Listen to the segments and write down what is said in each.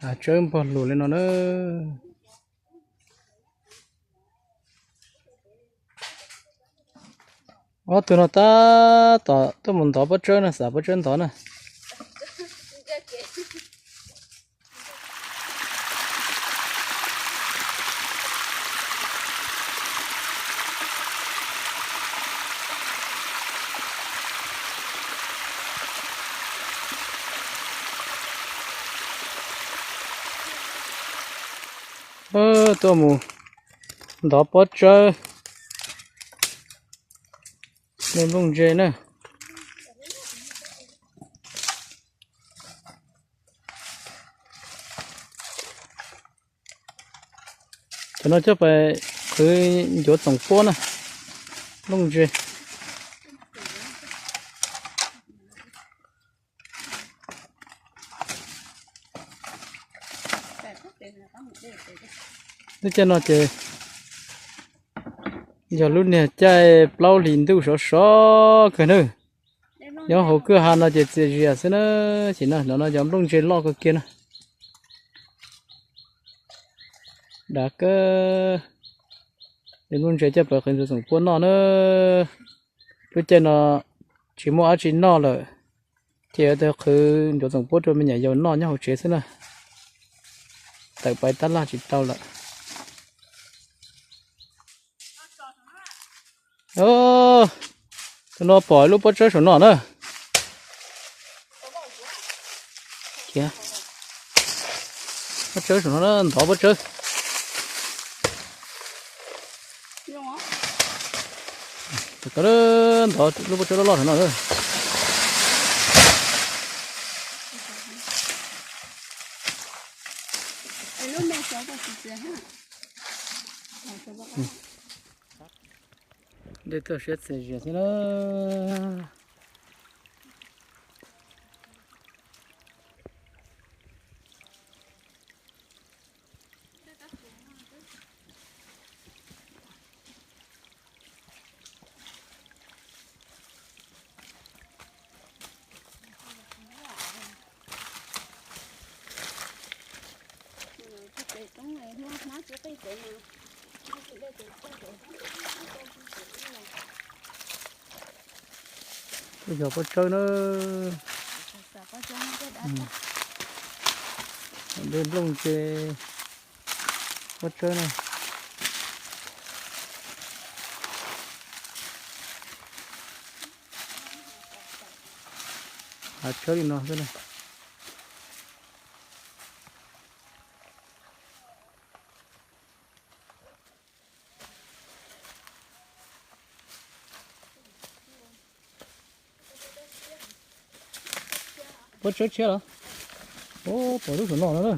Hav tsawb npog lug li no na. Ob tug no tab tom tuaj mus ntov pob tsawb no, xav pob tsawb ntov na. Tuaj mus ntov pob tsawb, nplooj ntse na. Cov no coj pais qhwv ncuav txoom puab na, nplooj ntse. Lub caij no ces yog lub niag caij plaub hlis ntuj sov sov kawg na. Nyob hauv kwj ha no ces txias zias xwb na. Ces no, no yog nplooj ntse loj kawg kiag na. Dav kawg. Nplooj ntse coj pais qhwv ncuav txoom puab noj na. Lub caij no tsis muaj dab tsi noj lawm, ces yuav tau qhwv ncuav txoom puab rau me nyuam yaus noj nyob hauv tsev xwb na. Tawm pais tab laj tsis tau lawm. Tus no pom lub pob tsawb saum no na. Pob tsawb saum no na, ntov pob tsawb. Ntov lub pob tsawb loj loj saum no. Dej tuaj siab txias zias xwb na. Yog pob tsawb na. Dej nplooj ntse, pob tsawb na. Hav tsawb li no xwb na. Pob tsawb tshiab los? Ub, pom lub saum no no na.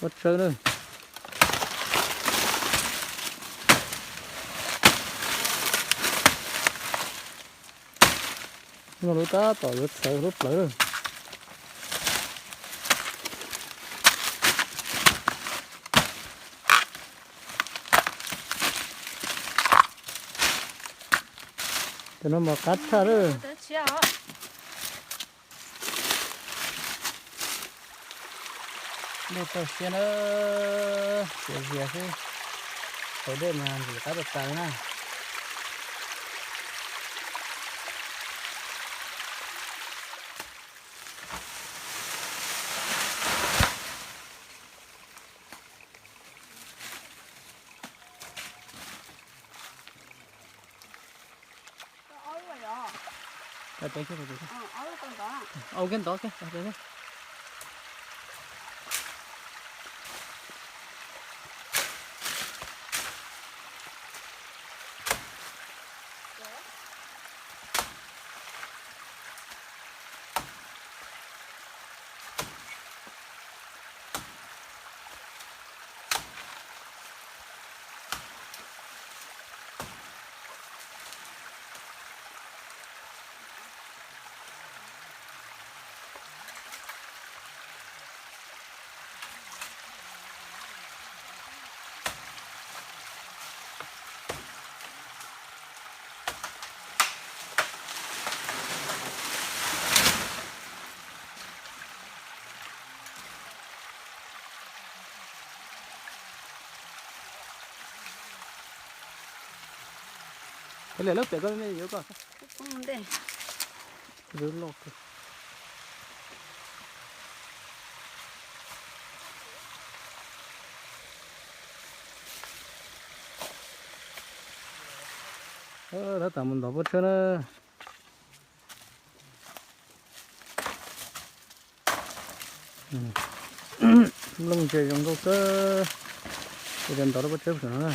Pob tsawb na. No lub tab tom yuav txhawv lub plawv lawm. Cov no mas qab tshaj lawm. Dej toj siab na, txias zias xwb. Thaum dej mas ntxim qab tas tas li na. Ua li lub pem koj me yuav koj. Yuav loj kawg. Tab tom mus ntov pob tsuab na. Nplooj ntses zoo nkauj kawg. Ua cas ntov lub pob tsuab saum no na.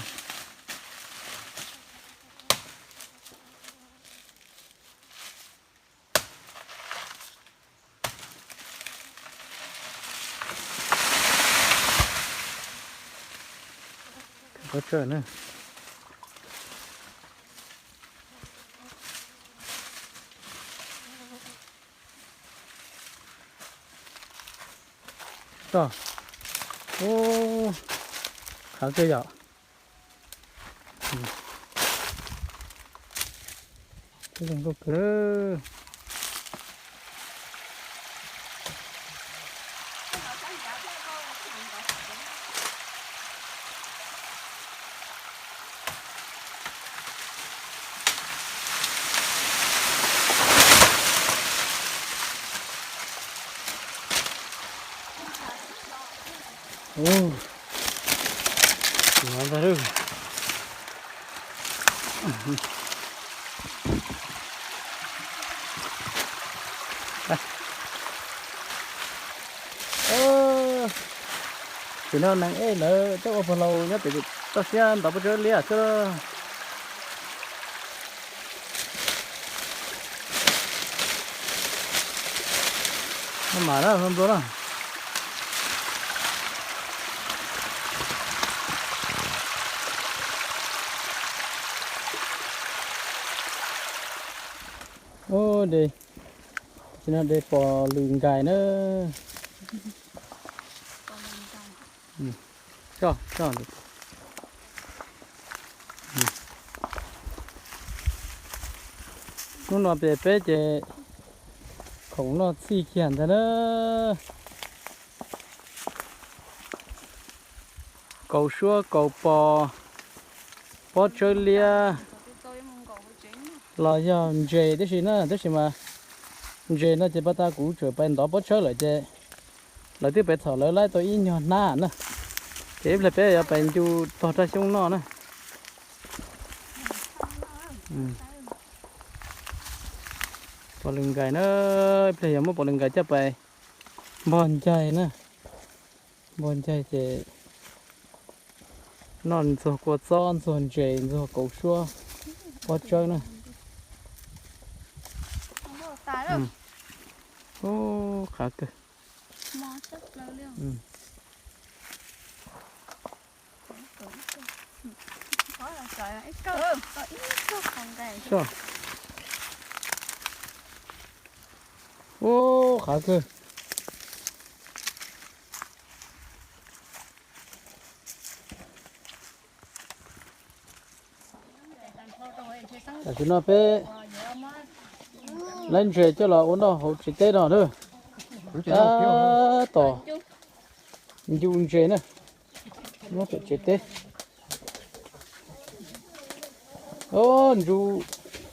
Pob tsuab na. Tso. Ub, qhav kawg yom. Zoo nkauj kawg. Ub, no ntag lauj. Tam sim no neeg ej lawv coj ua pog laus nyob pem toj siab ntov pob tsuab liab xwb. No mas na, nplua na. Ub, de, tam sim no de pom lws nkais na. Hnub no pem peb ces khoom noj txhij kiag ntag na. Kaus suab, kaus pos, pob tsawb liab, los yog ntses tib si na, tab sis mas ntses no ces pas tas kuv tseem pais ntov pob tsawb lawm ces lawv twb pais txhom lawv laib tau ib nyuag hnab na. Ces ib pliag peb yuav pais ncu tog raj xyoob noj na. Pom lws nkais na, ib pliag yog muab pom lws nkais coj pais npog ncaig na. Npog ncaig ces noj ntxuag kua txob, ntxuag ntses, ntxuag kaus suab, pob tsawb na. Ub, qhav kawg. Ub, qhav kawg. Tam sim no peb laib ntses coj los ua noj hauv tsev teb no na. Tab tom ncu ntses na, nyob pem tsev teb. Ub, ntsu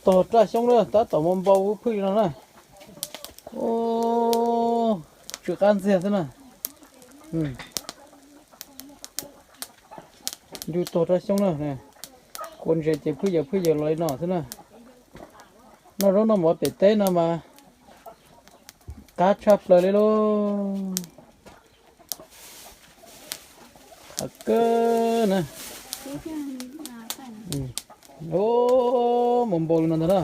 tog raj xyoob na, tab tom mus npau phwj li no na. Ub, tsw qab ntxiag xwb na. Ncu tog raj xyoob na, kua ntses ces phwj yaws phwj yaws los li no xwb na. Noj zaub noj mov pem teb no mas qab tshaj plaws li lauj. Qab kawg na. Ub, mus npau li no ntag na.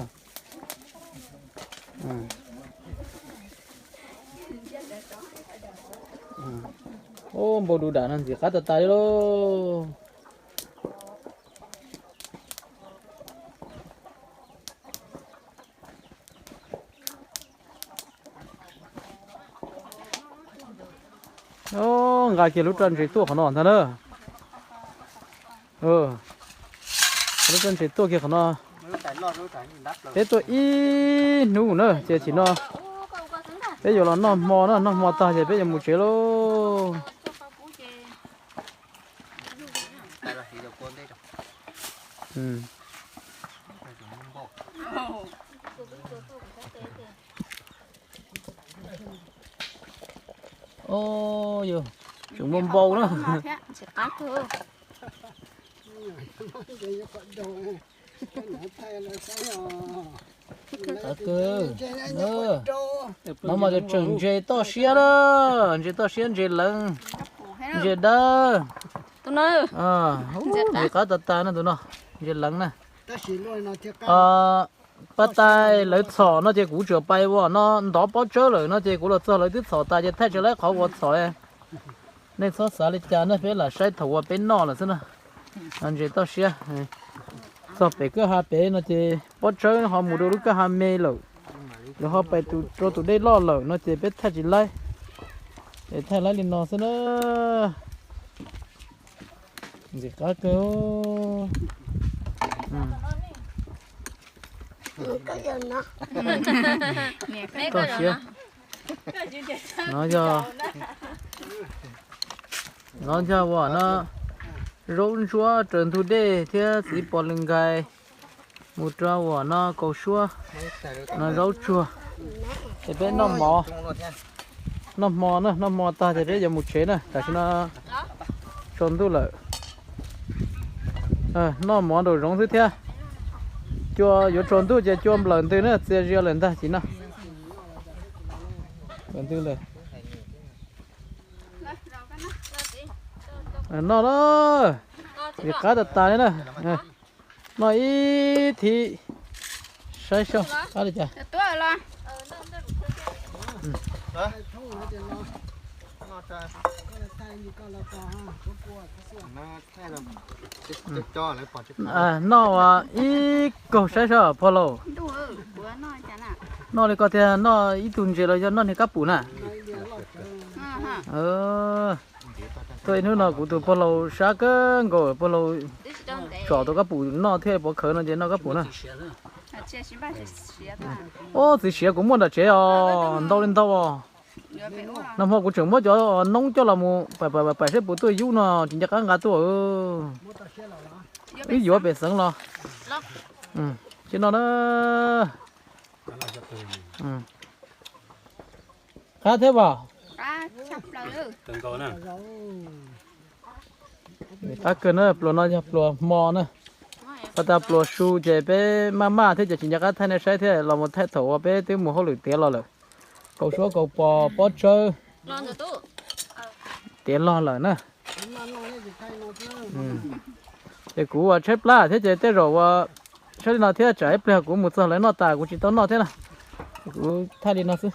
Ub, npau du dam no ntxim qab tas tas li lauj. Nqa kiag lub raj ntses tuaj qhov no ntag na. Lub raj ntses tuaj kiag qhov no. Peb tuaj ib hnub na ces tam sim no peb yuav los noj hmo na, noj hmo tag ces peb yuav mus tsev lauj. Yus tseem npau npau na. Qab kawg. No mas tseem ntses toj siab na, ntses toj siab, ntses leev, ntses dawb. Ntses qab tas tas na tus no, ntses leev na. Pab tais lawv txhom no ces kuv tsuas pais ua no ntov pob tsawb lawm no ces kuv los txog lawv twb txhom tas ces thaij tsis laib qhov uas txhom. Nej txhob xav li cas na, peb lam saib thaum uas peb noj lawm xwb na. Ntses toj siab. Txog pem kwj ha pem no ces pob tsawb ho mus rau lub kwj ha me lawm, lawv ho pais rau tus dej loj lawm no ces peb thaij tsis laib. Es thaij laib li no xwb na. Ntxim qab kawg. Toj siab. No yog, no yog uas no zaub ntsuab raws ntug dej thiab txiv pos lws nkais mus rau uas no kaus suab. No zaub tsuag. Ces peb noj mov, noj hmo na, noj hmo tag ces peb yuav mus tsev na, tam sim no tsaus ntuj lawm. Noj mov nraum zoov xwb thiab. Cua yuav tsaus ntuj ces cua nplawm ntws na, txias zias lawm ntag ces no. Nplawm ntws lawm. Noj na, ntxim qab tas tas li na. Noj ib thib, saib seb qab li cas. Noj ib kaug saib seb pog laus. Noj li ko tiag, noj ib tug ntses los yog noj niag kab pum na? Tuaj ib hnub no kuv tus pog laus sab kawg nkaus, pog laus tsom tus kab pum noj thiaj pov khawv no ces noj kab pum na. Ub, txiv siav kuv muaj nram tsev os, ntau li ntau os. Nag hmo kuv tseem muab cov noob coj los mus pam pam seb puas tuaj yub no tsis nco qab nqa tuaj. Wb yuav pem xeev los. Tsis no na. Qab thiab as. Qab kawg na, pluas no yog pluas hmo na. Pab tas pluas su ces peb maj maj thiab ces tsis nco qab thaij nej saib thiab, los mus thaij thaum uas peb twb mus hauj lwm tiav los lawm. Kaus suab kaus pos pob tsawb tiav log lawm na. Ces kuv ua tshaib plab thiab ces tej zaum ua saib li no thiab tsam ib pliag kuv mus txog lawv noj tas kuv tsis tau noj thiab na. Kuv thaij li no xwb.